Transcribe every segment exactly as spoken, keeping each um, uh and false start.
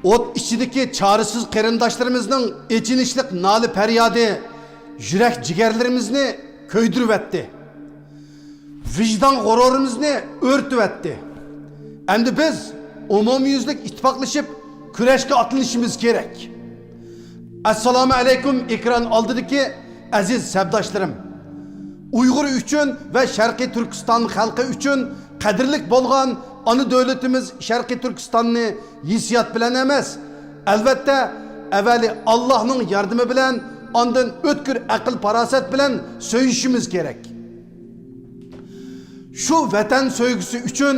ئوت ئىچىدىكى چارىسىز قېرىنداشلىرىمىزنىڭ ئېچىنىشلىق نالە-پەريادى يۈرەك-جىگەرلىرىمىزنى كۆيدۈرۈۋەتتى. ۋىجدان غۇرۇرىمىزنى ئۆرتىۋەتتى. ئەمدى بىز ئومۇميۈزلۈك ئىتتىپاقلىشىپ كۈرەشكە ئاتلىنىشىمىز كېرەك. ئەسسالامۇ ئەلەيكۇم، ئېكران ئالدىدىكى ئەزىز سەپداشلىرىم! ئۇيغۇر ئۈچۈن ۋە شەرقىي تۈركىستان خەلقى ئۈچۈن قەدىرلىك بولغان ئانا دۆلىتىمىز شەرقىي تۈركىستاننى ھېسسىيات بىلەن ئەمەس، ئەلۋەتتە، ئەۋەلى ئاللاھنىڭ ياردىمى بىلەن، ئاندىن ئۆتكۈر ئەقىل-پاراسەت بىلەن سۆيۈشىمىز كېرەك. شۇ ۋەتەن سۆيگۈسى ئۈچۈن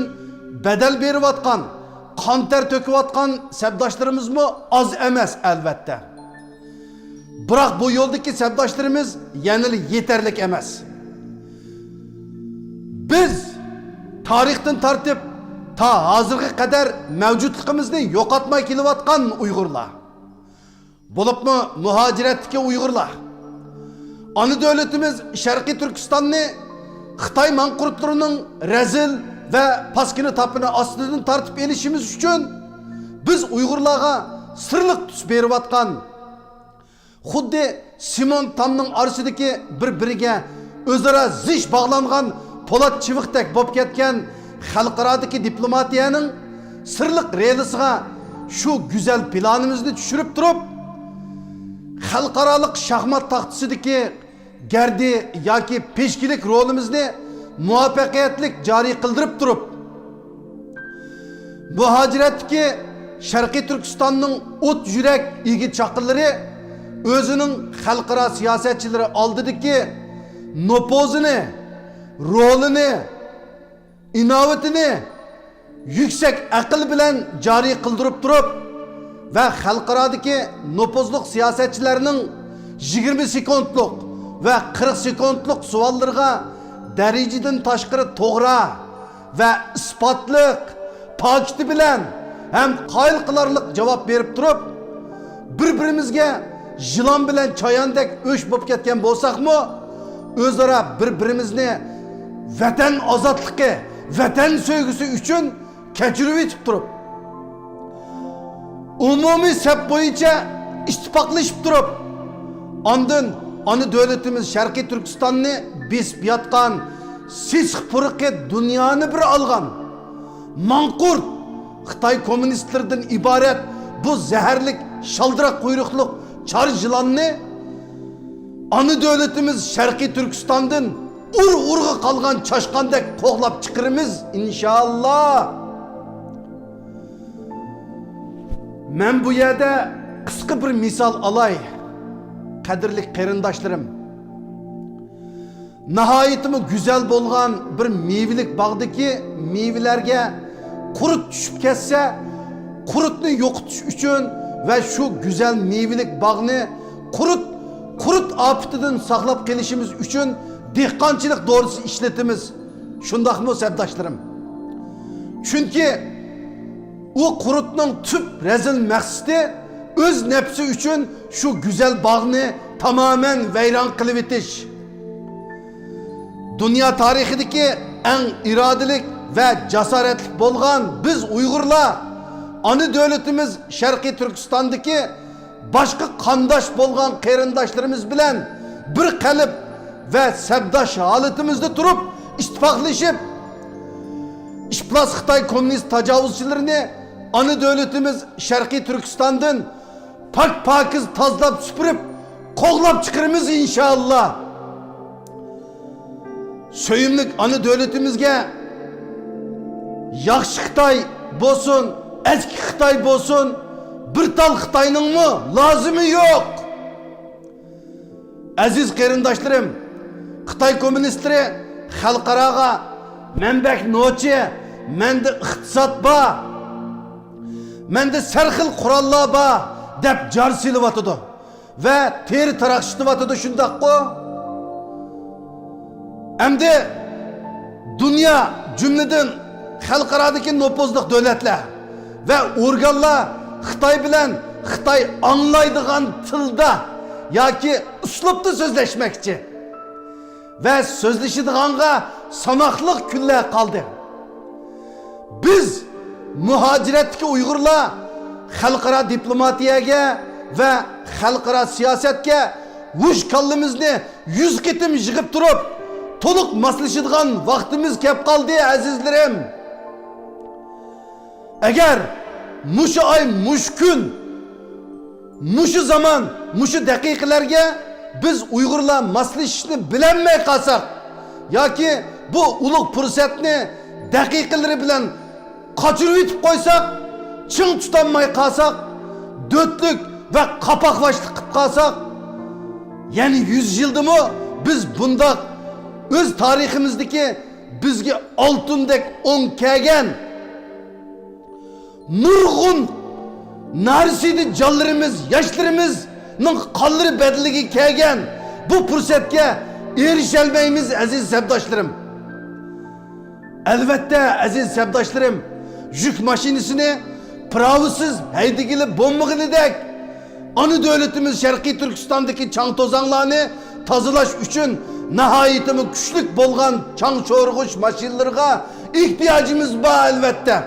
بەدەل بېرىۋاتقان، قان-تەر تۆكۈۋاتقان سەپداشلىرىمىزمۇ ئاز ئەمەس، ئەلۋەتتە. بىراق بۇ يولدىكى سەپداشلىرىمىز يەنىلا يېتەرلىك ئەمەس. بىز تارىختىن تارتىپ تا ھازىرغا قەدەر مەۋجۇتلۇقىمىزنى يوقاتماي كېلىۋاتقان ئۇيغۇرلار، بولۇپمۇ مۇھاجىرەتتىكى ئۇيغۇرلار، ئانا دۆلىتىمىز شەرقىي تۈركىستاننى خىتاي ماڭقۇرتلىرىنىڭ رەزىل ۋە پاسكىنا تاپىنى ئاستىدىن تارتىپ ئېلىشىمىز ئۈچۈن بىز ئۇيغۇرلارغا سىرلىق تۈس بېرىۋاتقان، خۇددى سىمون تامنىڭ ئارىسىدىكى بىر-بىرىگە ئۆزئارا زىچ باغلانغان پولات چىۋىقتەك بولۇپ كەتكەن خەلقئارادىكى دىپلوماتىيەنىڭ سىرلىق رېلىسىغا شۇ گۈزەل پىلانىمىزنى چۈشۈرۈپ تۇرۇپ، خەلقئارالىق شاھمات تاختىسىدىكى گەردى ياكى پىشكىلىك رولىمىزنى مۇۋەپپەقىيەتلىك جارى قىلدۇرۇپ تۇرۇپ، مۇھاجىرەتتىكى شەرقىي تۈركىستاننىڭ ئوت يۈرەك ئىگە چاقىلىرى ئۆزىنىڭ خەلقئارا سىياسەتچىلىرى ئالدىدىكى نوپۇزىنى، رولىنى، ئىناۋىتىنى يۈكسەك ئەقىل بىلەن جارى قىلدۇرۇپ تۇرۇپ ۋە خەلقئارادىكى نوپۇزلۇق سىياسەتچىلەرنىڭ يىگىرمە سېكۇنتلۇق ۋە قىرىق سېكۇنتلۇق سوئاللىرىغا دەرىجىدىن تاشقىرى توغرا ۋە ئىسپاتلىق، پاكىتى بىلەن ھەم قايىل قىلارلىق جاۋاب بېرىپ تۇرۇپ، بىر-بىرىمىزگە يىلان بىلەن چاياندەك ئۆچ بولۇپ كەتكەن بولساقمۇ، ئۆزئارا بىر-بىرىمىزنى ۋەتەن ئازادلىقى، ۋەتەن سۆيگۈسى ئۈچۈن كەچۈرۈۋېتىپ تۇرۇپ، ئومۇمىي سەپ بويىچە ئىتتىپاقلىشىپ تۇرۇپ، ئاندىن ئانا دۆلىتىمىز شەرقىي تۈركىستاننى بېسىپ ياتقان سېسىق پۇرىقى دۇنيانى بىر ئالغان ماڭقۇرت خىتاي كوممۇنىستلىرىدىن ئىبارەت بۇ زەھەرلىك شالدىراق قۇيرۇقلۇق چار يىلاننى ئانا دۆلىتىمىز شەرقىي تۈركىستاندىن ئۇر-ئۇرغا قالغان چاشقاندەك قوغلاپ چىقىرىمىز، ئىنشائاللا. مەن بۇ يەردە قىسقا بىر مىسال ئالاي، قەدىرلىك قېرىنداشلىرىم. ناھايىتىمۇ گۈزەل بولغان بىر مېۋىلىك باغدىكى مېۋىلەرگە قۇرت چۈشۈپ كەتسە، قۇرتنى يوقىتىش ئۈچۈن ۋە شۇ گۈزەل مېۋىلىك باغنى قۇرت، قۇرت ئاپىتىدىن ساقلاپ قېلىشىمىز ئۈچۈن دېھقانچىلىق دورىسى ئىشلىتىمىز. شۇنداقمۇ، سەپداشلىرىم؟ چۈنكى ئۇ قۇرتنىڭ تۈپ رەزىل مەقسىتى ئۆز نەپسى ئۈچۈن شۇ گۈزەل باغنى تامامەن ۋەيران قىلىۋېتىش. دۇنيا تارىخىدىكى ئەڭ ئىرادىلىك ۋە جاسارەتلىك بولغان بىز ئۇيغۇرلار ئانا دۆلىتىمىز شەرقىي تۈركىستاندىكى باشقا قانداش بولغان قېرىنداشلىرىمىز بىلەن بىر قەلب ۋە سەپداش ھالىتىمىزدە تۇرۇپ، ئىتتىپاقلىشىپ، ئىپلاس خىتاي كوممۇنىست تاجاۋۇزچىلىرىنى ئانا دۆلىتىمىز شەرقىي تۈركىستاندىن پاك-پاكىز تازىلاپ سۈپۈرۈپ، قوغلاپ چىقىرىمىز، ئىنشائاللا. سۆيۈملۈك ئانا دۆلىتىمىزگە ياخشى خىتاي بولسۇن، ئەسكى خىتاي بولسۇن، بىر تال خىتاينىڭمۇ لازىمى يوق. ئەزىز قېرىنداشلىرىم، خىتاي كوممۇنىستلىرى خەلقئاراغا «مەن بەك نوچى، مەندە ئىقتىساد بار، مەندە سەرخىل قوراللار بار» دەپ جار سېلىۋاتىدۇ ۋە تېرە تاراقشىتىۋاتىدۇ، شۇنداققۇ؟ ئەمدى دۇنيا، جۈملىدىن خەلقئارادىكى نوپۇزلۇق دۆلەتلەر ۋە ئورگانلار خىتاي بىلەن خىتاي ئاڭلايدىغان تىلدا ياكى ئۇسلۇبتا سۆزلەشمەكچى ۋە سۆزلىشىدىغانغا ساناقلىق كۈنلەر قالدى. بىز، مۇھاجىرەتتىكى ئۇيغۇرلار، خەلقئارا دىپلوماتىيەگە ۋە خەلقئارا سىياسەتكە ھوش كاللىمىزنى يۈز قېتىم يىغىپ تۇرۇپ، تولۇق ماسلىشىدىغان ۋاقتىمىز كەپ قالدى، ئەزىزلىرىم. ئەگەر مۇشۇ ئاي، مۇشۇ كۈن، مۇشۇ زامان، مۇشۇ دەقىقىلەرگە بىز ئۇيغۇرلار ماسلىشىشنى بىلەلمەي قالساق ياكى بۇ ئۇلۇغ پۇرسەتنى دەقىقىلىرى بىلەن قاچۇرۇۋېتىپ قويساق، چىڭ تۇتالماي قالساق، دۆتلۈك ۋە قاپاقباشلىق قىلىپ قالساق، يەنە يۈز يىلدىمۇ بىز بۇنداق ئۆز تارىخىمىزدىكى بىزگە ئالتۇندەك ئوڭ كەلگەن نۇرغۇن نارسىدە جانلىرىمىز، ياشلىرىمىزنىڭ قانلىرى بەدىلىگە كەلگەن بۇ پۇرسەتكە ئېرىشەلمەيمىز، ئەزىز سەپداشلىرىم. ئەلۋەتتە، ئەزىز سەپداشلىرىم، يۈك ماشىنىسىنى پىراۋىسىز ھەيدىگىلى بولمىغىنىدەك، ئانا دۆلىتىمىز شەرقىي تۈركىستاندىكى چاڭ-توزاڭلارنى تازىلاش ئۈچۈن ناھايىتىمۇ كۈچلۈك بولغان چاڭ شورىغۇچ ماشىنىلىرىغا ئېھتىياجىمىز بار، ئەلۋەتتە.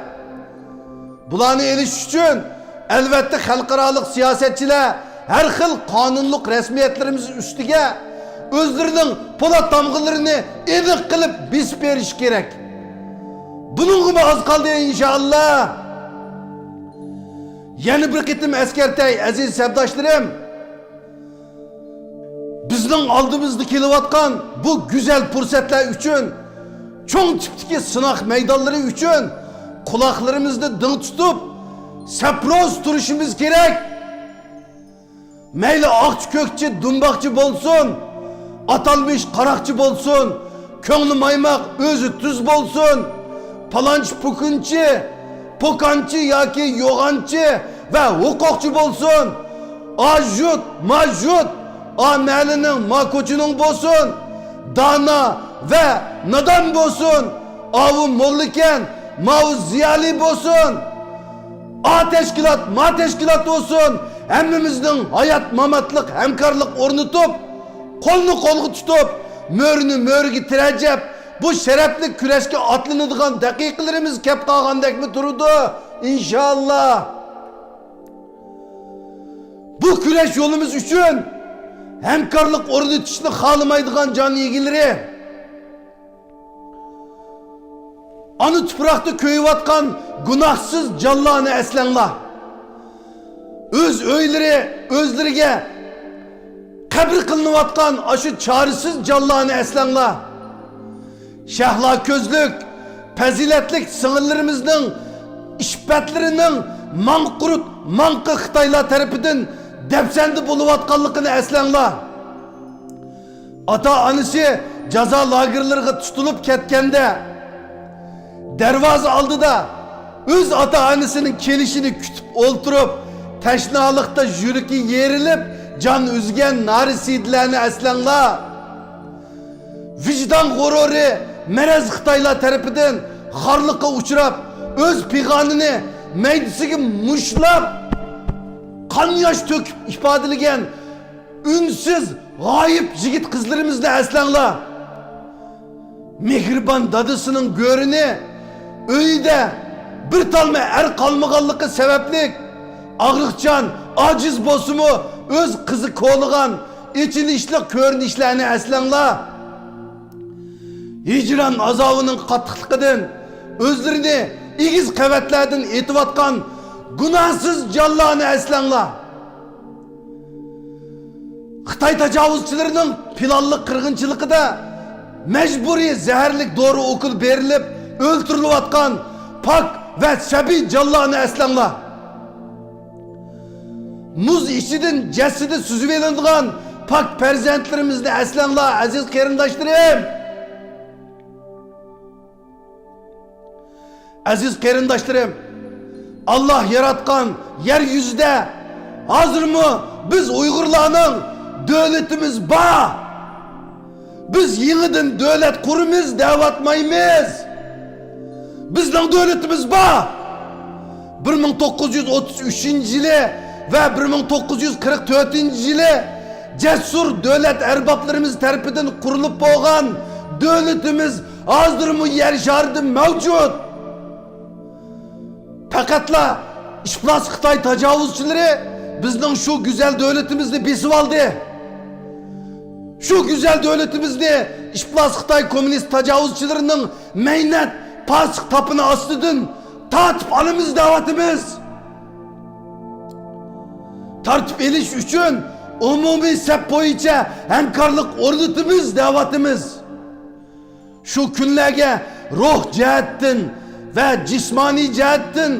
بۇلارنى ئېلىش ئۈچۈن، ئەلۋەتتە، خەلقئارالىق سىياسەتچىلەر ھەر خىل قانۇنلۇق رەسمىيەتلىرىمىز ئۈستىگە ئۆزلىرىنىڭ پولات تامغىلىرىنى ئېنىق قىلىپ بېسىپ بېرىشى كېرەك. بۇنىڭغىمۇ ئاز قالدى، ئىنشائاللا. يەنە بىر قېتىم ئەسكەرتەي، ئەزىز سەپداشلىرىم، بىزنىڭ ئالدىمىزدا كېلىۋاتقان بۇ گۈزەل پۇرسەتلەر ئۈچۈن، چوڭ تىپتىكى سىناق مەيدانلىرى ئۈچۈن قۇلاقلىرىمىزنى دىڭ تۇتۇپ، سەپروز تۇرۇشىمىز كېرەك. مەيلى ئاقچى، كۆكچى، دۇمباقچى بولسۇن، ئاتالمىش قاراقچى بولسۇن، كۆڭلى مايماق، ئۆزى تۈز بولسۇن، پالانچى، پۇكۇنچى، پوكانچى ياكى يوغانچى ۋە ھوقۇقچى بولسۇن، ئا يۇرت، ما يۇرت، ئا مەھەللىنىڭ، ما كوچىنىڭ بولسۇن، دانا ۋە نادان بولسۇن، ئاۋۇ موللىكەن، ماۋۇ زىيالىي بولسۇن، ئا تەشكىلات، ما تەشكىلات بولسۇن، ھەممىمىزنىڭ ھايات-ماماتلىق ھەمكارلىق ئورنىتىپ، قولنى قولغا تۇتۇپ، مۆرىنى مۆرىگە تىرەجەپ، بۇ شەرەپلىك كۈرەشكە ئاتلىنىدىغان دەقىقىلىرىمىز كەپ قالغاندەكمۇ تۇرىدۇ، ئىنشائاللا. بۇ كۈرەش يولىمىز ئۈچۈن ھەمكارلىق ئورنىتىشنى خالىمايدىغان جان ئىگىلىرى، ئانا تۇپراقتا كۆيۈۋاتقان گۇناھسىز جانلارنى ئەسلەڭلار. ئۆز ئۆيلىرى، ئۆزلىرىگە قەبرە قىلىنىۋاتقان ئاشۇ چارىسىز جانلارنى ئەسلەڭلار. شەھلا كۆزلۈك، پەزىلەتلىك سىڭىللىرىمىزنىڭ ئىپپەتلىرىنىڭ ماڭقۇرت، ماڭقا خىتايلار تەرىپىدىن دەپسەندە بولۇۋاتقانلىقىنى ئەسلەڭلار. ئاتا-ئانىسى جازا لاگېرلىرىغا تۇتۇلۇپ كەتكەندە، دەرۋازا ئالدىدا ئۆز ئاتا-ئانىسىنىڭ كېلىشىنى كۈتۈپ ئولتۇرۇپ، تەشنالىقتا يۈرىكى يېرىلىپ، جان ئۈزگەن نارەسىدىلەرنى ئەسلەڭلار. ۋىجدان غۇرۇرى مەرەز خىتايلار تەرىپىدىن خارلىققا ئۇچراپ، ئۆز پىغانىنى مەيدىسىگە مۇشتلاپ، قان-ياش تۆكۈپ ئىپادىلىگەن ئۈنسىز، غايىب يىگىت-قىزلىرىمىزنى ئەسلەڭلار. مېھرىبان دادىسىنىڭ گۆرىنى ئۆيىدە بىر تالما ئەر قالمىغانلىقى سەۋەبلىك، ئاغرىقچان، ئاجىز بولسىمۇ، ئۆز قىزى كولىغان ئېچىنىشلىق كۆرۈنۈشلەرنى ئەسلەڭلار. ھىجران ئازابىنىڭ قاتتىقلىقىدىن ئۆزلىرىنى ئېگىز قەۋەتلەردىن ئېتىۋاتقان گۇناھسىز جانلارنى ئەسلەڭلار. خىتاي تاجاۋۇزچىلىرىنىڭ پىلانلىق قىرغىنچىلىقىدا مەجبۇرىي زەھەرلىك دورا ئوكۇل بېرىلىپ ئۆلتۈرۈلۈۋاتقان پاك ۋە سەبىي جانلارنى ئەسلەڭلار. مۇز ئىچىدىن جەسىتى سۈزۈۋېلىنىدىغان پاك پەرزەنتلىرىمىزنى ئەسلەڭلار، ئەزىز قېرىنداشلىرىم. ئەزىز قېرىنداشلىرىم، ئاللاھ ياراتقان يەر يۈزىدە ھازىرمۇ بىز ئۇيغۇرلارنىڭ دۆلىتىمىز بار. بىز يېڭىدىن دۆلەت قۇرىمىز دەۋاتمايمىز. بىزنىڭ دۆلىتىمىز بار. بىر مىڭ توققۇز يۈز ئوتتۇز ئۈچىنچى يىلى ۋە بىر مىڭ توققۇز يۈز قىرىق تۆتىنچى يىلى جەسۇر دۆلەت ئەربابلىرىمىز تەرىپىدىن قۇرۇلۇپ بولغان دۆلىتىمىز ھازىرمۇ يەر شارىدا مەۋجۇت. پەقەتلا ئىپلاس خىتاي تاجاۋۇزچىلىرى بىزنىڭ شۇ گۈزەل دۆلىتىمىزنى بېسىۋالدى. شۇ گۈزەل دۆلىتىمىزنى ئىپلاس خىتاي كوممۇنىست تاجاۋۇزچىلىرىنىڭ مەينەت پاسىق تاپىنى ئاستىدىن تارتىپ ئالىمىز دەۋاتىمىز. تارتىپ ئېلىش ئۈچۈن ئومۇمىي سەپ بويىچە ھەمكارلىق ئورنىتىمىز دەۋاتىمىز. شۇ كۈنلەرگە روھ جەھەتتىن ۋە جىسمانىي جەھەتتىن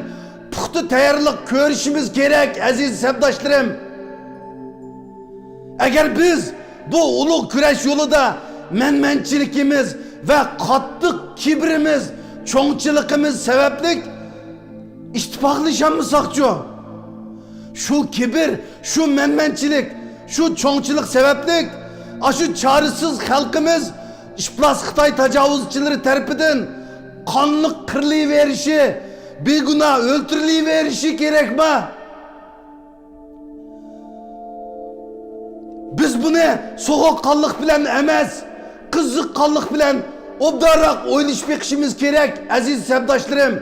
پۇختا تەييارلىق كۆرۈشىمىز كېرەك، ئەزىز سەپداشلىرىم. ئەگەر بىز بۇ ئۇلۇغ كۈرەش يولىدا مەنمەنچىلىكىمىز ۋە قاتتىق كىبىرىمىز، چوڭچىلىقىمىز سەۋەبلىك ئىتتىپاقلىشالمىساقچۇ؟ شۇ كىبىر، شۇ مەنمەنچىلىك، شۇ چوڭچىلىق سەۋەبلىك ئاشۇ چارىسىز خەلقىمىز ئىپلاس خىتاي تاجاۋۇزچىلىرى تەرىپىدىن قانلىق قىرىلىۋېرىشى، بىگۇناھ ئۆلتۈرۈلۈۋېرىشى كېرەكما؟ بىز بۇنى سوغۇققانلىق بىلەن ئەمەس، قىزىققانلىق بىلەن ئوبدانراق ئويلىشىپ بېقىشىمىز كېرەك، ئەزىز سەپداشلىرىم.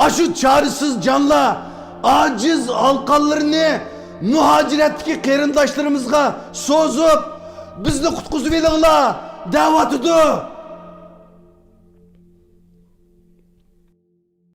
ئاشۇ چارىسىز جانلار ئاجىز ئالىقانلىرىنى مۇھاجىرەتتىكى قېرىنداشلىرىمىزغا سوزۇپ، بىزنى قۇتقۇزۇۋېلىڭلار دەۋاتىدۇ.